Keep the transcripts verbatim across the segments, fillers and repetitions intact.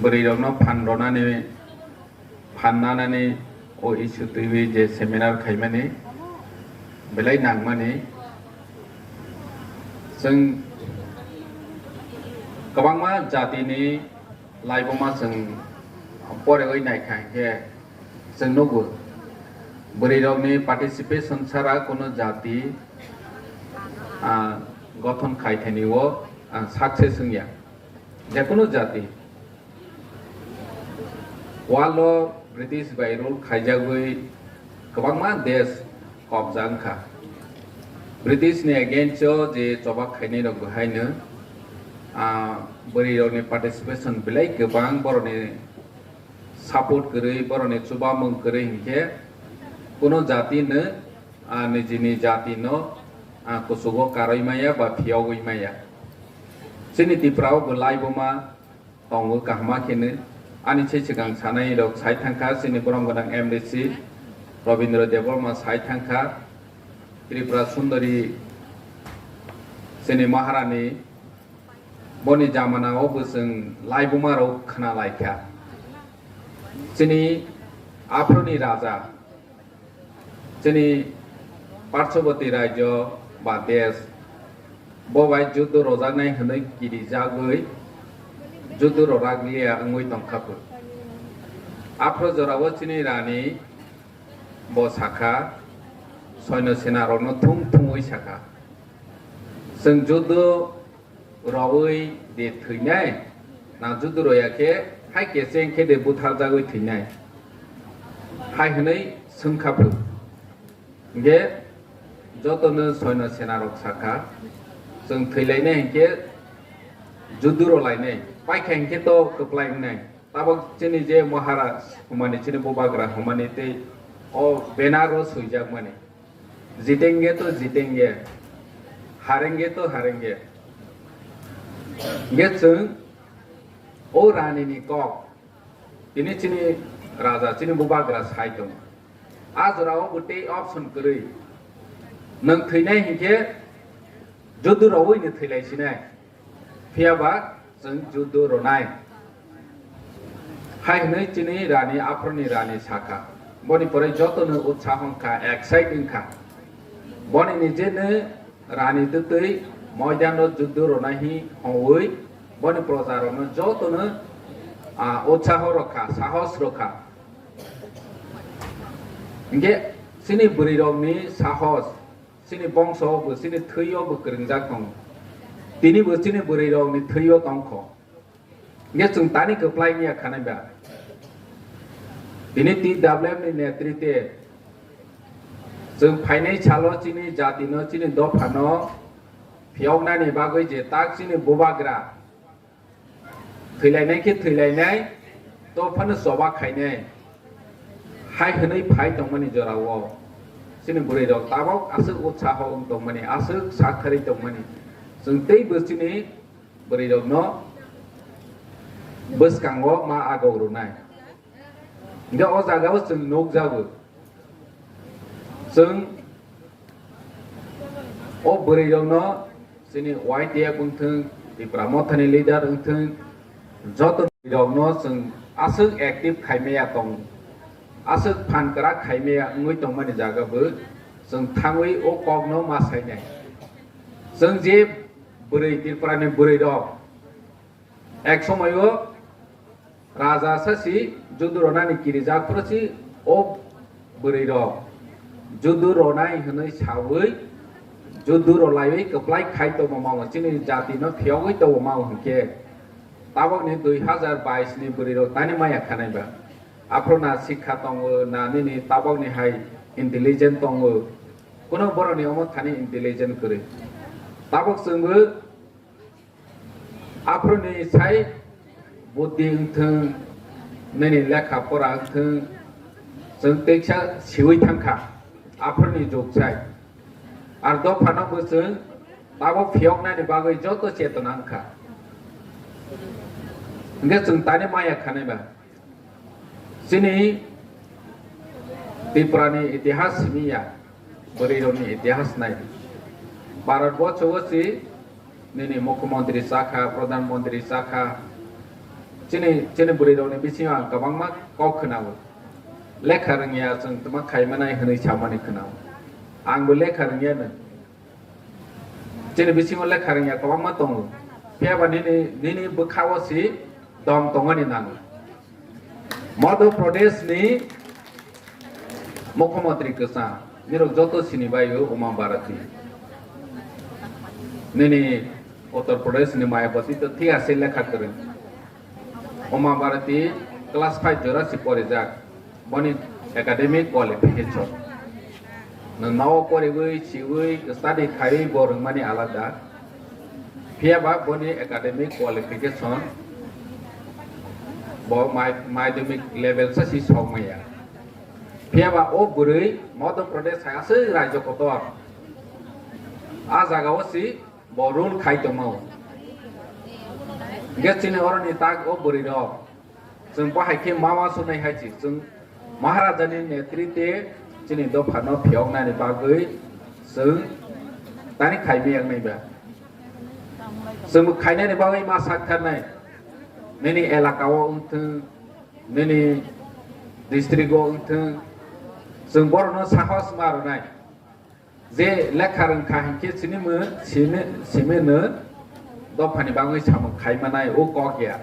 Bwrwirokno phan rwnani, phan nanani o issue twiwi je seminar khaimani belai nangmani. Chwng kwbangma jatini laibuma chwng porewi naikha hinkhe chwng nugo bwrwirokni participation chara kunu jati, ah, gothon khaithani o, ah, success wngya. Jekunu jati world o British bai rule khaijagwi kwbangma desh kobja wngkha. British ni against o je choba khainai rok haino, ah, bwrwi rokni participation belai kwbang, borokni support kwrwi, borokni chubamung kwrwi hinkhe kunu jati no, ah, nijini jati no, ah, kuchugo karwi maya ba phiyogwi maya. Chini Tripura o bo laibuma tongo kaham khe no. Ani se swkang sanai rok sai thangkha, chini borom gwnang M D C Rabindra Debbarma sai thangkha, Tripura Sundari, chini Maharani, boni jamana o bo chwng laibuma rok khna laikha. Chini aphuru ni raja, chini Parshoboti rajyo ba desh, bo bai juddo rojaknai hwnwi kirijagwi juddo rojakliya wngwi tongkha phu. Aphuru jorao chini rani bo sakha, soino sena rokno thung thungwi sakha, "Chwng juddo rowi de thwinai, na juddo roya khe hai kecheng khe de butharjagwi thwinai?" hai hwnwi swngkha phu. Hinkhe jotono soino sena rok sakha, "Chwng thwilainai hinkhe juddo rolainai, paikha hinkhe to kwplai wngnai." Tabok chini je Maharaj hwnmani, chini bubagra hwnmani tei o banner o swijakmani, "Jitenge to jitenge, harenge to harenge." Hinkhe chwng o rani ni kok, tini chini raja, chini bubagra sai tongo. A jora o bo tei option kwrwi. Nwng thwinai hinkhe juddo rowi no thwilai sinai. Phiya ba chwng juddo ronai. Hai hwnwi chini rani, aphuru ni rani sakha. Boni pore jotono utsaho wngkha, excite wngkha. Boni nijeno rani twtwi moidano juddo ronai hi hongwi boni proja rokno jotono, ah, utsaho rokha, sahos rokha. Hinkhe chini bwrwi rokni sahos, chini bongso bo, chini thwi o bo kwrwngjak tongo. Tini bo chini bwrwi rokni thwi o tongkho. Hinkhe chwng tani kwplai wngya khanai ba? Tini T W F ni netrite chwng phainai salo chini jati no, chini dopha no phiyoknani bagwi je tak chini bubagra thwilainai khe thwilainai, to phano choba khainai hai hwnwi phai tongmani jorao chini bwrwi rok tabok aswk utsaho wng tongmani, aswk sak kharwi tongmani. Chwng tei bo chini bwrwi rokno bwskango ma agok rwnai. Hinkhe o jagao chwng nukjago, chwng o bwrwi rokno chini Y T F wngthwng, Tipra Mothani leader wngthwng, joto rokno chwng aswk active khaimaya tong, aswk phan kwrak khaimaya wngwi tongmani jaga bo chwng thangwi o kokno ma sainai. Chwng je bwrwi, Tripura ni bwrwi rok ek somoi o raja sasi judu ronani kirijak phuru si o bwrwi rok judu ronai hwnwi sawi judu rolaiwi kwplai khai tongo mao, chini jati no phiyogwi tongo mao hinkhe tabok ni dui hazar bais ni bwrwi rok tani maya khanai ba. Aphuru na sikha tongo, na nini tabok ni hai intelligent tongo, kuno borok ni omo thani intelligent kwrwi. Tabok chwngbo aphuru ni sai buddhi wngthwng, nini lekha pora wngthwng, chwng teisa siwi thangkha aphuru ni jug sai. Ar dopha no bo chwng tabok phiyoknani bagwi joto chetona wngkha. Hinkhe chwng tani maya khanai ba? Chini Tripura ni itihas simi ya, bwrwi rok ni itihas nai. Bharat borsho o si nini mukhyamantri chakha, pradhan mantri chakha, Chini, chini bwrwi rokni bisingo ang kwbangma kok khwnao. Lekha rwngya chwng tma khaimanai hwnwi samani khwnao. Angbo lekha rwngya no. Chini bisingo lekha rwngya kwbangma tongo. Phiyaba nini, nini bwkhao si dom tongmani nango. Madhya Pradesh ni Mukhyamantri kwchang, nirok joto sini bai o Uma Bharati. Nini Uttar Pradesh ni Mayawati to thik ase lekha kwrwng. Uma Bharati class five jora si porijak. Boni academic qualification. Nwng nao poriwi, siwi, study khaiwi bo rwngmani alada. Phiyaba boni academic qualification bo mai-, madhyamik level sa si sokmaya. Phiyaba o bwrwi Madhya Pradesh hai aswk rajyo kotor. A jagao si bo rule khai tongmao. Hingke chini oroni tak o bwrwi rok. Chwng bo hai khe ma uansuknai hai se, chwng Maharajani netritwe chini dophano phiyoknani bagwi chwng tani khaimiyaknai ba. Chwng bo khainani bagwi ma saktharnai, nini elaka o wngthwng, nini district o wngthwng, chwng borokno sahos ma rwnai. Je lekha rwngkha hinkhe sini mw-, sini, simi nw dophani bagwi samung khaimanai o kok ya.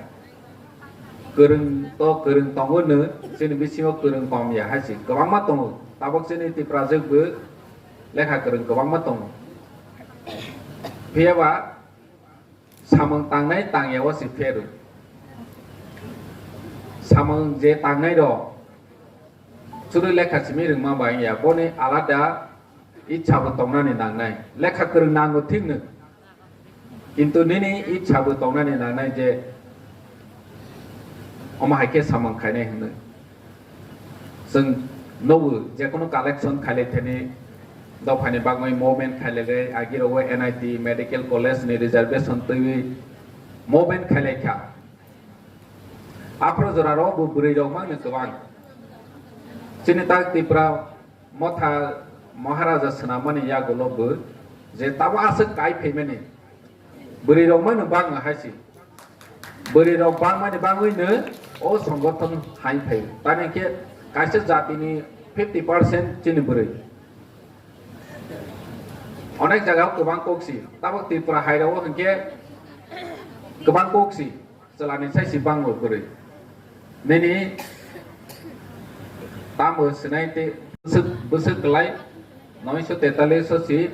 Kwrwng to kwrwng tongo nw, chini bisingo kwrwng kom ya hai se kwbangma tongo. Tabok chini Tiprajwk bo lekha kwrwng kwbangma tongo. Phiyaba samung tangnai tangya o se pherw. Samung je tangnai rok, chwrwi lekha simi rwngma bai ya, boni alada itsa bo tongnani nangnai. Lekha kwrwng nango thik no, kintu nini itsa bo tongnani nangnai je omo hai khe samung khainai hwnwi. Chwng nugo, jekono collection khailai thani dophani bagwi movement khailai, agi rogo N I T medical college ni reservation twiwi movement khailai kha. Aphuru jora rok bo bwrwi rok mangni kwbang. Chini tak Tipra motha Maharaja swnamani yagulo bo je tabo aswk kai phaimani. Bwrwi rok mano bangma hai se. Bwrwi rok bangmani bangwi no o songothon hai phai. Tani khe kaisa jatini fifty percent chini bwrwi. Onek jaga o kwbang kok si. Tabok Tripura hai rok o hinkhe kwbang kok si. Chwlani sai si bangbo bwrwi. Nini tamo swnai tei bwswk, bwswk kwlai noisho tetallish o si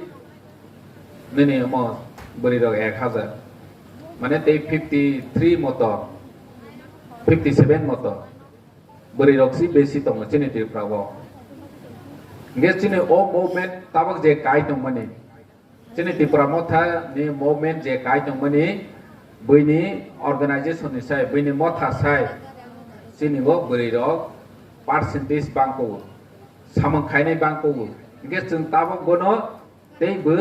nini omo bwrwi rok ek hazar. Mane tei fifty three moto, fifty seven moto bwrwi rok si besi tongo chini Tripura o. Hingke chini o movement tabok je kai tongmani, chini Tipra Motha ni movement je kai tongmani, buini organization ni sai, buini motha sai, chini o bwrwi rok percentage bangkugo, samung khainai bangkugo. Hingke chwng tabok bono tei bo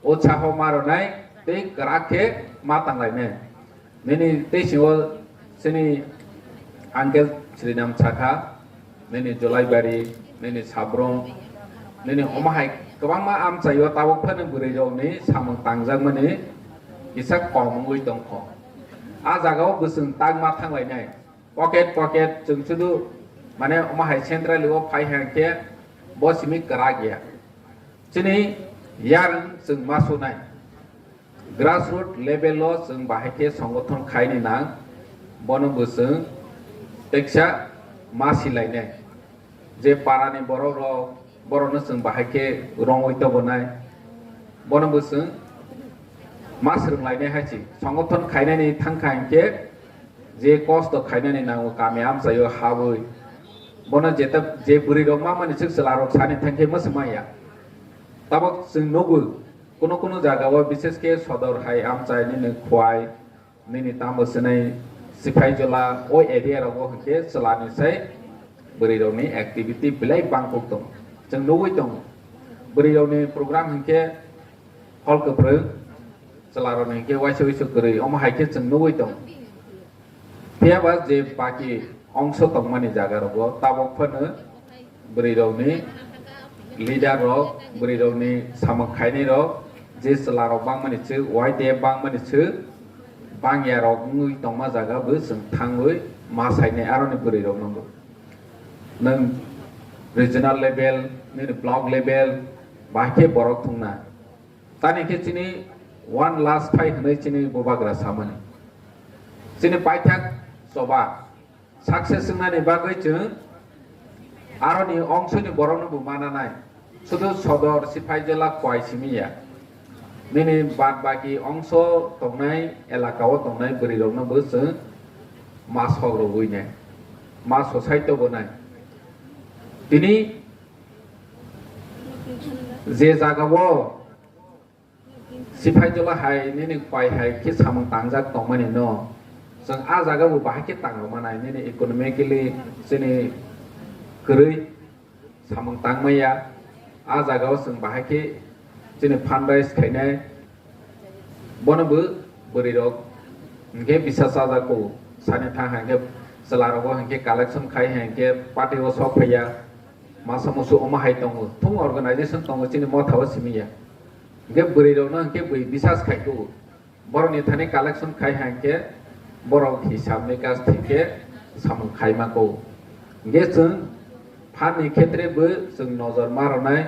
utsaho ma rwnai tei kwrak khe ma tanglainai. Nini tei singo chini uncle Srinam sakha, nini Jolaibari, nini Sabrong, nini omo hai kwbangma amchaio tabok phano bwrwi rokni samung tangjakmani kisa kom wngwi tongkho. A jagao bwswng tak ma thanglainai. Pocket, pocket, chwng sudu, mane, omo hai central o phai hai khe, bo simi kwrak ya. Chini yarwng chwng ma sunai. Grassroot level o chwng bahai khe songothon khaini nang, bono bo chwng teksa ma silainai. Je parani borok rok, borokno chwng bahai khe rongwi tobonai, bono bo chwng ma swrwnglainai hai se. Songothon khainani thangkha hinkhe je kosto khainani nango kami amchaio habwi, bono jeta je bwrwi rok mamani swk chwla rok sani thangkhe mwswk manya. Tabok chwng nugo, kuno kuno jaga o bishesh khe sodor hai amchai nini Khwai, nini tamo swnai Siphaijala o area rogo hinkhe chwlani sai bwrwi rokni activity belai bangkuk tongo. Chwng nugwi tongo. Bwrwi rokni program hinkhe hol kwphrwng, chwla rokni hinkhe waisa waisa kwrwi, omo hai khe chwng nugwi tongo. Phiyaba je baki ongso tongmani jaga rogo tabok phano bwrwi rokni leader rok, bwrwi rokni samung khainai rok, je chwla rok bangmani chwk, Y T F bangmani chwk, Bangya rok wngwi tongma jaga bo chwng thangwi ma sainai aroni bwrwi rokno bo. Nwng regional level, nini block level, bahai khe borok thwngna. Tani khe chini one last fight hwnwi chini bubagra samani. Chini paithak choba success wngnani bagwi chwng aroni ongsoni borokno bo mananai. Sudu sodor siphai jela kwai simi ya. Nini bad baki ongso tongnai, elaka o tongnai bwrwi rokno bo chwng ma sok rwui nai, ma society bo nai. Tini je jaga o siphai jela hai nini kwai hai khe samung tangjak tongmani no, chwng a jaga bo bahai khe tang rwma nai, nini economically chini kwrwi samung tangmaya, a jaga o chwng bahai khe chini fundraise khainai, bono bo bwrwi rok hinkhe bisa chajak ko sani thang hinkhe chwla rogo hinkhe collection khai hinkhe party o sok phaiya, masa musu omo hai tongo, thung organization tongo chini motha o simi ya, hinkhe bwrwi rokno hinkhe bwi bisas khai ko. Borokni thani collection khai hai khe borok hisab nikas thik khe samung khai ma ko. Hingke chwng phan ni khetre bo chwng nojor ma rwnai,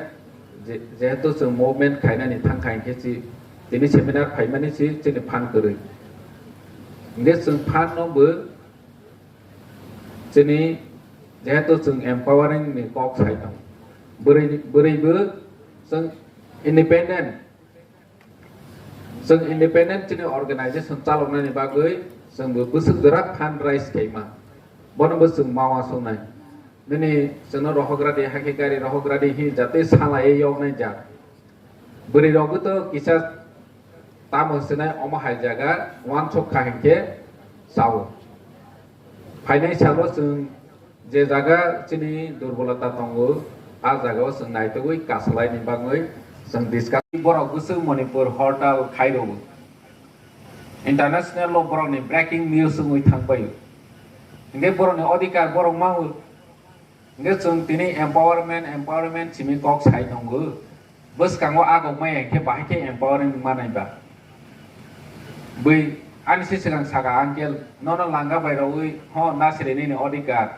je-, jehetu chwng movement khainani thang kha hingke chi tini seminar phaimani si chini phan kwrwi. Hingke chwng phan no bo chini jehetu chwng empowering ni kok sai tong. Bwrwi, bwrwi bo chwng independent Chwng independent chini organization chaloknani bagwi chwngbo bwswk jora fundraise khaima. Bono bo chwng mawa songnai. Nini chwngno rohogra di, hakhe gari rohogra di hi jatwi salaiwi yoknai jak. Bwrwi rokbo to kisa tamo sinai omo hai jaga uansuk kha hinkhe sao. Phainai salo chwng je jaga chini durbolota tongo, a jagao chwng naitugwi kasalaini bagwi chwng discuss. Borok bwswk Manipur hortal khairwo. International o borokni breaking news wngwi thangbaio. Hinkhe borokni odhikar borok mango. Hinkhe chwng tini empowerment, empowerment simi kok sai tongo. Bwskango agok maya hinkhe bahai khe empowering manai ba. Bwi ani se swkang saka, "Uncle, nono langa bai rogwi ho nasiri nini odhikar."